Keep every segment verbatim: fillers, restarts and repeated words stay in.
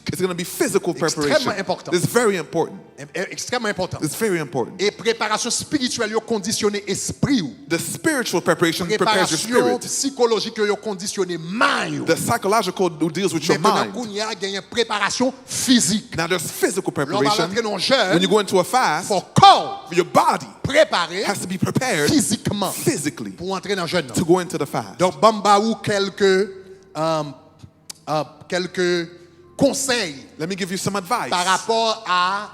It's going to be physical preparation. Extrêmement important. It's very important. Em- em- Extrêmement important. It's very important. E preparasyon espirityèl yo kondisyone espri w. The spiritual preparation prepares your Preparasyon spirit. Sikolojik yo, yo kondisyone mind ou. The psychological deals with your Mentenan mind. Kounye a genyen preparasyon fizik. Now there's physical Lè w pral preparation. Antre nan jèn, When you go into a fast, fò kò w your body prepare has to be prepared fizikman physically pou antre nan jèn nan. To go into the fast. Donk ban m ba ou kèlke um, uh, kèlke konsèy Let me give you some advice pa rapò a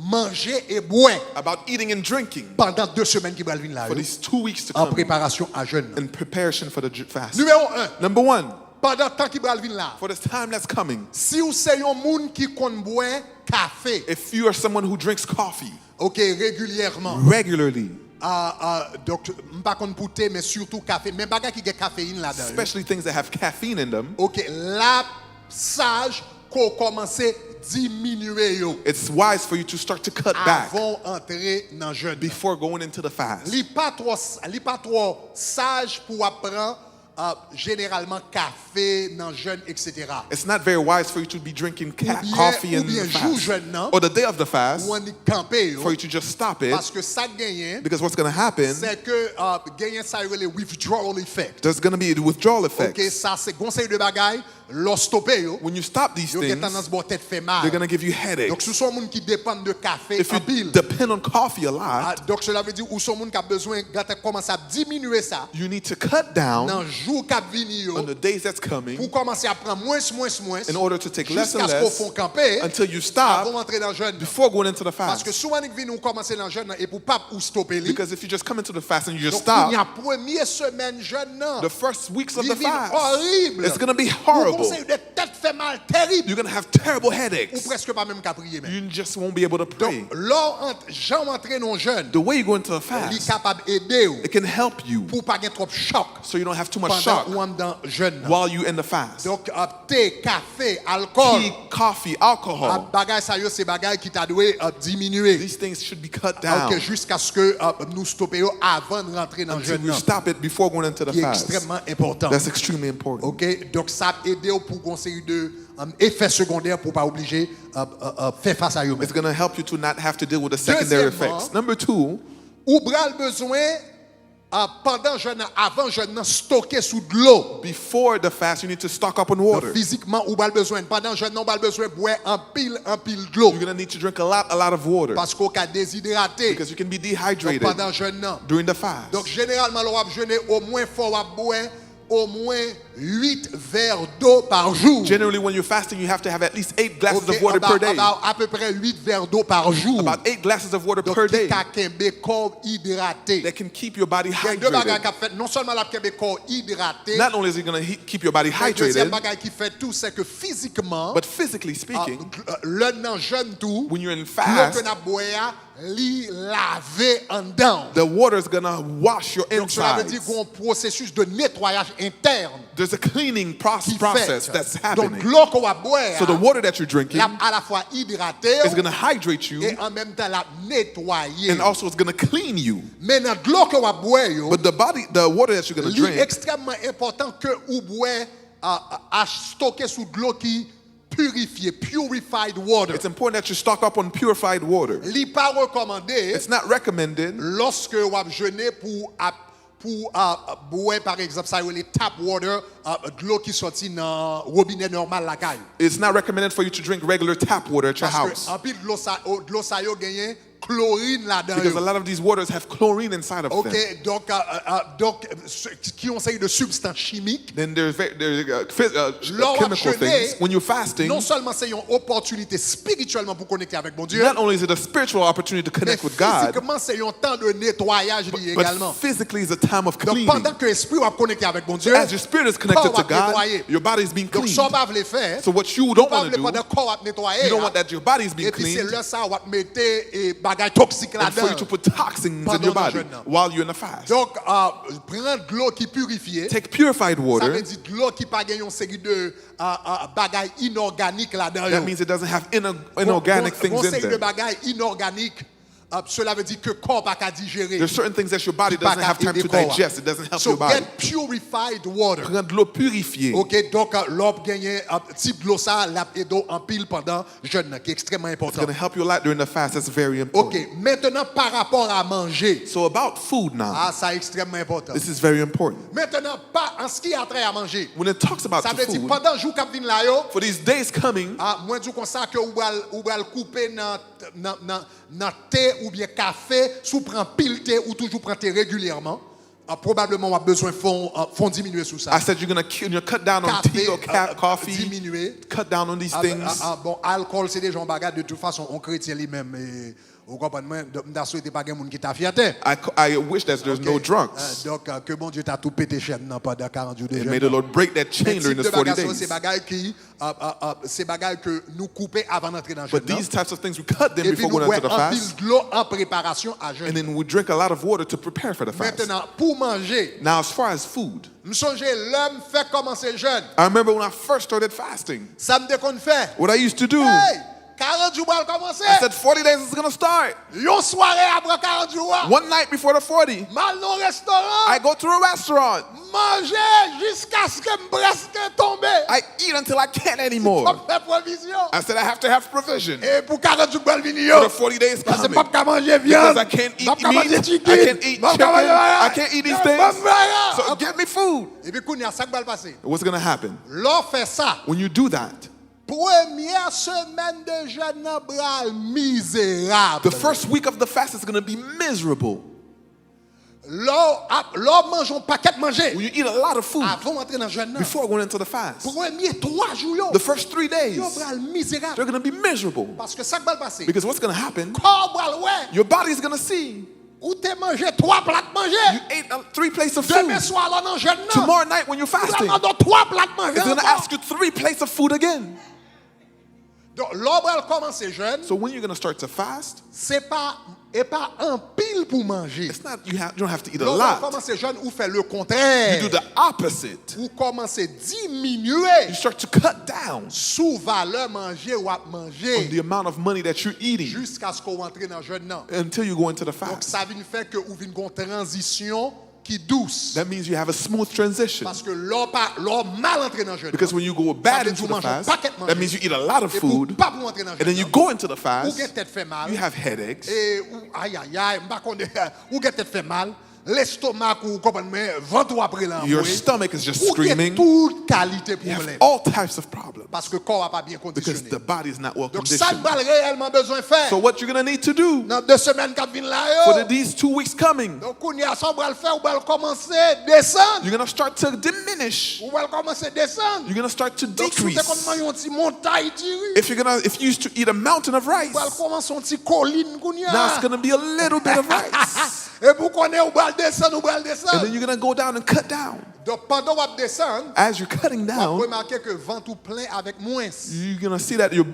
manje e bwè about eating and drinking pandan de semèn ki pral vin la for yo, these two weeks to an come preparasyon a jèn nan. In preparation for the j- fast. Nimewo en, Number one, pandan tan ki pral vin la, for this time that's coming, si w se yon moun ki konn bwè kafe, if you are someone who drinks coffee ok, regilyèman, regularly, ah, ah, donk, m pa konn pou te, men sitou kafe, men bagay ki gen kafeyin ladan yo. Especially things that have caffeine in them, Ok, l ap saj ke w kòmanse diminye yo it's wise for you to start to cut back avan w antre nan jèn nan. Before going into the fast. Li pa twò, li pa twò saj pou w ap pran uh, jeneralman kafe nan jèn, et cetera. It's not very wise for you to be drinking ca- Oubyen- coffee in oubyen the jou fast jèn nan, or the day of the fast ou annik kanpe yo, for you to just stop it paske sa k genyen, because what's going to happen se ke uh, genyen sa yo rele withdrawal effect. There's going to be withdrawal Ok, effects. Sa se gon seri de bagay, lè w stope yo, When you stop these yo gen things, tandans ba w tèt fè mal. They're going to give you headaches. Donk si w se yon moun ki depan de kafe If you anpil, depend on coffee a lot, ah, donk cela veut dire ou se yon moun k ap bezwen gentan kòmanse ap diminye sa you need to cut down nan jou k ap vini yo, on the days that's coming pou w kòmanse ap pran mwens, mwens, mwens, in order to take less and jiskaske w less fè w kanpe until you stop avan w antre nan jèn nan. Before going into the Paske fast. Si w annik vini ou kòmanse nan jèn nan epi w p ap ou stope li. Because if you just come into the fast and you just Donk kounye stop, a premye semèn jèn nan, the first weeks of li the vin fast, orib. It's going to be Ou gon horrible. Seri de tèt fè mal terib. You're going to have terrible Ou headaches. Preske pa menm ka priye menm. You just won't be able to pray. Donk lè w ant- jan w antre nan jèn, The way you go into a li fast, kapab ede w It can help you pou w pa gen twòp chòk so you don't have too much pandan shock ou anndan jèn nan. While you in the fast. Donk uh, te, kafe, alkòl, Tea, coffee, alcohol. Bagay sa yo se bagay ki ta dwe uh, diminye. These things should be cut Ah, ok, down jiskaske uh, nou stope yo avan n rantre nan until jèn we nan. Stop it before going into the Ki fast. Ekstrèmman enpòtan. That's extremely important. Ok, donk sa ap ede w pou gon seri de um, efè segondè pou w pa oblije uh, uh, uh, fè fas a yo It's menm. Going to help you to not have to deal with the secondary Dezyèmman, effects. Number two, Ou pral bezwen uh, pandan jèn nan, avan jèn nan, stoke sou dlo. Before the fast, you need to stock up on water. Fizikman, ou pral bezwen, pandan jèn nan, ou pral bezwen bwè anpil, anpil dlo. You're going to need to drink a lot, a lot of water. Paske w ka dezidrate. Because you can be dehydrated Pandan jèn nan. During the fast. Donk jeneralman, lè w ap jene, omwen fò w ap bwè omwen uit vè dlo pa jou. Generally, when you're fasting, you have to have at least eight glasses Ok, of water per about, day. About apeprè uit vè dlo pa jou. About eight glasses of water Donk per ki day ka kenbe kò w idrate. That can keep your body Gen de bagay hydrated. K ap fèt, non sèlman l ap kenbe kò w idrate, Not only is it going to keep your body men dezyèm hydrated, bagay ki fèt tou, se ke fizikman, but physically ah, speaking, gl- ah, lè w nan jèn tou, when you're in dlo ke fast, n ap bwè a, li lave anndan w. The water is going to wash your Donk sa vle di insides. Gon pwosesis de netwayaj entèn There's a cleaning proce- ki process fèt. That's Donk happening. Dlo ke w ap bwè So the a, water that you're drinking l ap alafwa idrate is going w to hydrate you, e an menm tan l ap netwaye and w. Also it's going to clean you. Men nan dlo ke w ap bwè yo, But the body, the water that you're going to li drink, ekstrèmman enpòtan ke ou bwè a, a, a stoke sou dlo ki pirifye, purified water. It's important that you stock up on purified water. Li pa rekòmande It's not recommended. Lòske w ap jene pou ap pou uh, bwè pa egzanp sa yo rele tap water, uh, dlo ki soti nan wobinè nòmal lakay ou. It's not recommended for you to drink regular tap water at your Paske house. Anpil dlo sa, oh, dlo sa yo genyen klorin ladan Because a yo. Lot of these waters have chlorine inside of Ok, them. Donk, uh, uh, uh, donk s- ki yon seri de sibstans chimik. Then there's, ve- there's uh, phys- uh, ch- Lè w ap chemical jene, things. When you're fasting, non sèlman se yon opòtinite espirityèlman pou konekte avèk Bondye, not only is it a spiritual opportunity to connect men with God, fizikman se yon tan de netwayaj li but egalman. Physically is a time of Donk cleaning. Pandan ke espri w ap konekte avèk Bondye, As your spirit is connected kò w to ap netwaye. God, your body is being Donk cleaned. Sa w pa vle fè, So what you ou don't pa want to vle do, pandan kò w ap netwaye you don't a, want that your body is being epi se cleaned, lè sa w ap mete eh, bagay toksik and for ladan you to put toxins in pandan your w nan body jèn nan. While you're in a fast. Donk, uh, pran dlo ki pirifye. Take purified Sa water. Vle di dlo ki pa gen yon seri de uh, uh, bagay inòganik ladan yo. That means it doesn't have ino- inorganic Gon- things gon in seri de there. Bagay inòganik Uh, cela veut dire que corps pa ka digérer. There's certain things that your body doesn't have time to digest. It doesn't help your body. So get purified water. Pran dlo pirifye. Ok, donk uh, lè w ap genyen uh, tip dlo sa, l ap ede w anpil pandan jèn nan, ki ekstrèmman It's enpòtan. Going to help your light during the fast. That's very important. Ok, maintenant par rapport à manger. So about food now. Ah, sa ekstrèmman enpòtan. This is very important. Maintenant, pa an ce qui a trait à manger. When it talks about Sa the vle di food, pandan jou k ap vin la yo, for these days coming, ah, mwen di w konsa ke ou pral ou pral koupe nan nan nan nan te oubyen kafe, si w pran pil te ou toujou pran te regilyèman, ah, pwobableman w ap bezwen fon ah, fon diminye sou sa. I said you're gonna cu- you're gonna cut down on tea or ca- ah, coffee. Cut down on these Ah, things. ah, ah, bon, alkòl se de jan yon bagay de tout fason, yon kretyen li menm, eh, ou konprann mwen, m ta swete pa gen moun ki ta fyète. I, c- I wish that there's no Ok? drunks. Euh, donc, euh, que bon Dieu t'a tout pété chaîne nan pandan karant jou de And jèn may the nan. Lord break that Men chain during tip this de forty bagay sa yo, se days. Bagay ki, euh, euh, euh, se bagay ke nou koupe avan n antre nan jèn But nan. These types of things we cut them Epi before nou going bwè into the anpil fast. Dlo an preparasyon a jèn And nan. Then we drink a lot of water to prepare for the fast. Mentnan, pou manje, Now, as far as food, m sonje lè m fèk kòmanse jèn. I remember when I first started fasting. Sa m te konn fè. What I used to do, Hey! Karant jou pral kòmanse. I said forty days is going to start. Yon sware apre karant jou a. One night before the forty, M al nan yon restoran. I go to a restaurant. Manje jiskaske m prèske tonbe. I eat until I can't Fòk anymore. Fè pwovizyon. I said I have to have provision E pou karant jou k pral vini for yo. The forty days Paske m coming. P ap ka manje Because vyann. I can't eat M p ap ka manje meat. I chicken. Can't eat M p ap ka chicken. manje I can't eat these Ban m things. bagay. So give me food. Epi kounye a, sa k pral pase? What's going to happen? Lè w fè sa, When you do that, premyè semèn de jèn nan pral mizerab. The first week of the fast is going to be miserable. Lè w ap, lè w manje yon pakèt manje When you eat a lot of food avan w antre nan jèn nan, before going into the fast, premye twa jou yo, the first three days, yo pral mizerab. They're going to be miserable. Paske sa k pral pase? Because what's going to happen? Kò w pral wè. Your body is going to see. Ou te manje twa plat manje. You ate uh, three plates of Demen food. Swa lè w nan jèn nan, Tomorrow night when you're li pral fasting, mande w twa plat manje it's going to ankò. Ask you three plates of food again. Donk, lè w pral kòmanse jèn, So when you're going to start to fast, se pa, e pa anpil pou manje. It's not you, have, you don't have to eat a Lè w pral lot. Kòmanse jèn, ou fè le kontrè. You do the opposite. Ou kòmanse diminye You start to cut down sou valè manje w ap manje on the amount of money that you're eating jiskaske w antre nan jèn nan. Until you go into the Donk, fast. Sa vin fè ke ou vin gon tranzisyon ki dous. That means you have a smooth transition. Paske lè w pa, lè w mal antre nan jèn Because nan, when you go sa bad vle di into w the manje yon fast, pakèt that means manje. you eat a lot of Epi w food, pa pou antre nan and then jèn you nan. Go into the Ou gen fast, tèt fè mal. You have headaches. E ou, ayayay, m pa konnen, ou gen tèt fè mal. Lestomak ou, konprann mwen, vant ou ap rele anmwe. Your stomach is just Ou gen screaming. Tout kalite You have pwoblèm. All types of problems Paske kò a pa byen because the kondisyone. Body is not well Donk, sa n conditioned. Pral reyèlman bezwen fè So what you're going to need to do nan de semèn k ap vin la yo. For the, these two weeks coming, Donk, kounye a, sa w pral fè, ou pral kòmanse desann. You're going to start to diminish. Ou pral kòmanse desann. You're going to start to Donk, si w te konn decrease. Manje yon ti montay diri. If you're gonna, if you used to eat a mountain of Ou pral rice, Kòmanse yon ti kolin kounye a. Now it's gonna be a little bit of rice. Epi w konnen ou pral desann, ou pral And desann. Then you're gonna go down and cut down. Donk, pandan w ap desann, As you're cutting w ap down, remake ke vant ou plen avèk mwens. You're gonna see that your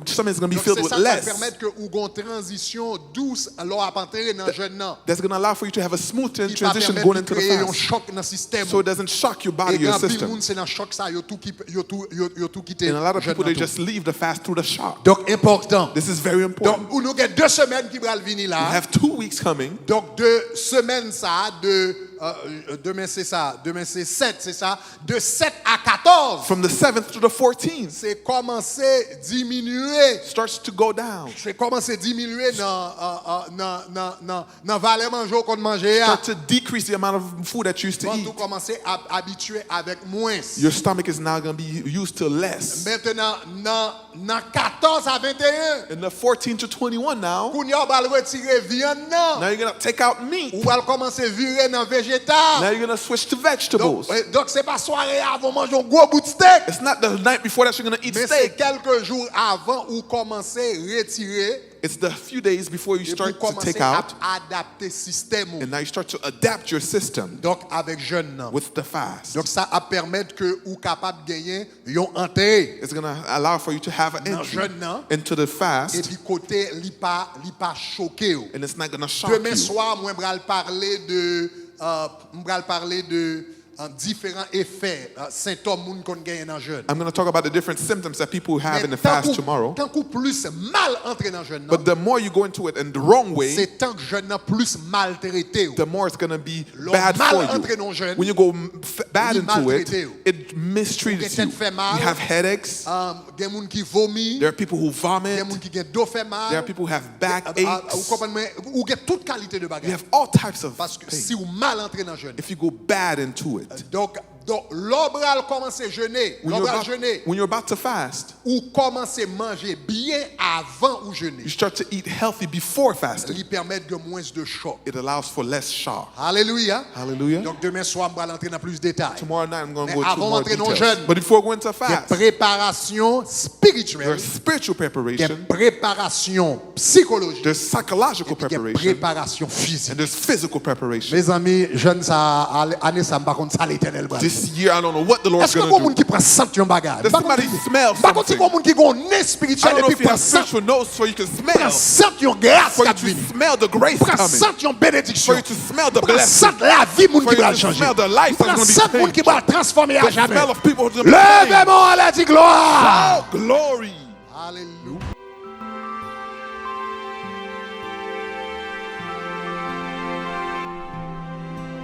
stomach is gonna be Donk, filled se with sa k pral less. Pèmèt ke ou gon tranzisyon dous lè w ap antre nan jèn nan. That's gonna allow for you to have a smooth Ki pa transition pèmèt going li into the kreye yon fast. Chòk nan sistèm So ou. It doesn't shock your body E gen or your anpil system. Moun se nan chòk sa yo tou ki yo tou yo, yo tou kite. And a lot of Jèn people, nan they tou. Just leave the fast through the shock. Donk, enpòtan. This is very important. Donk, ou nou gen de semèn ki pral vini la. We have two weeks coming. Donk, de semèn sa, de, euh, demen se sa, demen se sèt, se sa, de sèt a katòz. From the seventh to the fourteenth. Se kòmanse diminye. Starts to go down. Se kòmanse diminye nan, euh, euh, nan, nan, nan, nan valè manje w konn manje a. Start to decrease the amount of food that you used to Vant eat. Ou kòmanse ab- abitye avèk mwens. Your stomach is now going to be used to less. Mentnan, nan, nan katòz a venteyen. In the fourteen to twenty-one now. Kounye a, ou pral retire vyann nan. Now you're going to take out meat. Ou pral kòmanse vire nan vejetal. Now you're going to switch to vegetables. Donk, eh, donk, se pa sware avan w manje yon gwo bout stèk. It's not the night before that you're going to eat Men se steak. Kèlke jou avan ou kòmanse retire. It's the few days before you Epi ou start to kòmanse take ap out. Adapte sistèm ou. And now you start to adapt your system Donk, avèk jèn nan. With the fast. Donk, sa ap pèmèt ke ou kapab genyen yon antre. It's going to allow for you to have an Nan entry jèn nan. Into the fast. Epi kote li pa, li pa choke w. And it's not going to shock Demen you. Swa, mwen pral pale de, euh, m pral pale de an diferan efè, uh, sentòm moun konn genyen nan jèn. I'm going to talk about the different symptoms that people have in the fast tomorrow. Tankou plis mal antre nan jèn nan, But the more you go into it in the wrong way, se tank jèn nan plis maltrete w. the more it's going to be Lè w bad mal for antre you. nan jèn, When you go m- f- bad li into it, maltrete w. It mistreats Ou you. gen tèt fè mal. You have headaches. Um, gen moun ki vomi. There are people who vomit. Gen moun ki gen do fè mal. There are people who have back Ah, ah, ou aches. Konprann mwen, ou gen tout kalite de You bagay. Have all types of Paske pain. Si w mal antre nan jèn, If you go bad into it, donk, donk lè w pral kòmanse jene, lè when w you're, pral about, jene, when you're about to fast, ou kòmanse manje byen avan ou jene. You start to eat healthy before fasting. Li pèmèt gen mwens de chòk. It allows for less shock. Alelouya. Hallelujah. Donk demen swa m pral antre nan plis detay. Tomorrow night I'm going to Men go into avan w more antre nan details. Jèn, But before going to gen fast, preparasyon spirityèl, there's spiritual gen preparation, preparasyon sikolojik, there's psychological epi gen preparation, preparasyon fizik. And there's physical preparation. Mezanmi, jèn sa a, ale- ane sa a, m pa konn sa Letènèl pral fè. This year I don't know what the Lord's Èske going gon to moun do. ki pran sant yon bagay? Does somebody smell M pa konn si something? Gon moun ki gon I espirityèl don't know epi if you pran have sant, spiritual nose so you can smell. Pran sant yon gras For k you ap to vini. Smell the grace Pran coming. Sant yon For benediksyon. you to smell the Pran blessing. Sant lavi moun For ki you pral to chanje. Smell the life that's Pran going to be Sant moun changed. Ki pral transfòme a The jamè. Smell of people who's going to Leve men w anlè, di glwa. Shout glory. Alelouya.